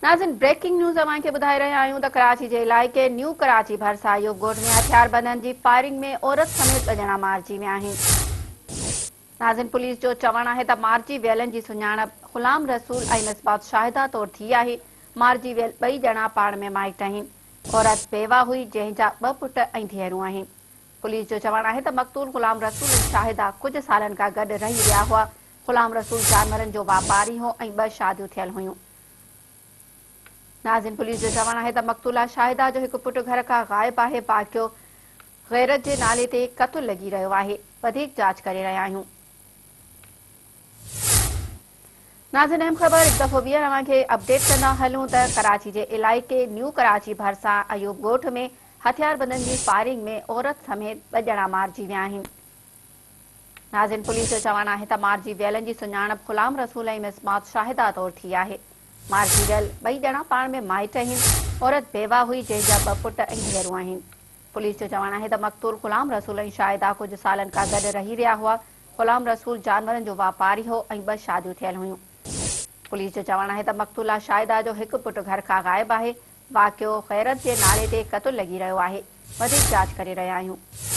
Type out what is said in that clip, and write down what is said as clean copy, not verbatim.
ناظرين breaking news اوهان کي ٻڌائي رهيا آهيون ته ڪراچي جي علائقي نيو ڪراچي ڀرسان ايوب ڳوٺ ۾ هٿياربندن جي فائرنگ ۾ عورت سميت ٻه ڄڻا مارجي ويا آهن. ناظرين پوليس جو چوڻ آهي ته مارجي ويلن جي سڃاڻپ غلام رسول ۽ مصباح شاهده طور ٿي آهي، مارجي ويل ٻئي ڄڻا پاڻ ۾ مائٽ آهن. عورت بيوه هئي جنهن جا ٻه پٽ ۽ ڌيئرون آهن. پوليس جو چوڻ آهي ته مقتول غلام رسول ۽ شاهده ڪجهه سالن کان گڏ رهي رهيا هئا، غلام رسول جانورن جو واپاري هو ۽ ٻه شاديون ٿيل هيون. ناظرين پوليس جو چوڻ آهي ته مقتوله شاهده جو هڪ پٽ گهر کان غائب آهي، واقعو غيرت جي نالي تي قتل لڳي رهيو آهي، وڌيڪ جاچ ڪري رهيا آهيون. ناظرين اهم خبر هڪ دفعو ٻيهر اوهان کي اپڊيٽ ڪندا هلون ته ڪراچي جي علائقي نيو ڪراچي ڀرسان ايوب ڳوٺ ۾ هٿياربندن جي فائرنگ ۾ عورت سميت ٻه ڄڻا مارجي ويا آهن. ناظرين پوليس جو چوڻ آهي ته مارجي ويلن جي سڃاڻپ غلام رسول ۽ مسمات شاهده طور ٿي آهي. مارجي ويل ٻئي ڄڻا پاڻ ۾ مائٽ آهن. عورت بيوه هئي جنهن جا ٻه پٽ ۽ ڌيئرون آهن. پوليس جو چوڻ آهي ته مقتول غلام رسول ۽ شاهده ڪجهه سالن کان گڏ رهي رهيا هئا. غلام رسول جانورن جو واپاري هو ۽ ٻه شاديون ٿيل هيون. پوليس جو چوڻ آهي ته مقتوله شاهده جو هڪ پٽ گهر کان غائب آهي. واقعو غيرت جي نالي تي قتل لڳي رهيو آهي. وڌيڪ جاچ ڪري رهيا آهيون.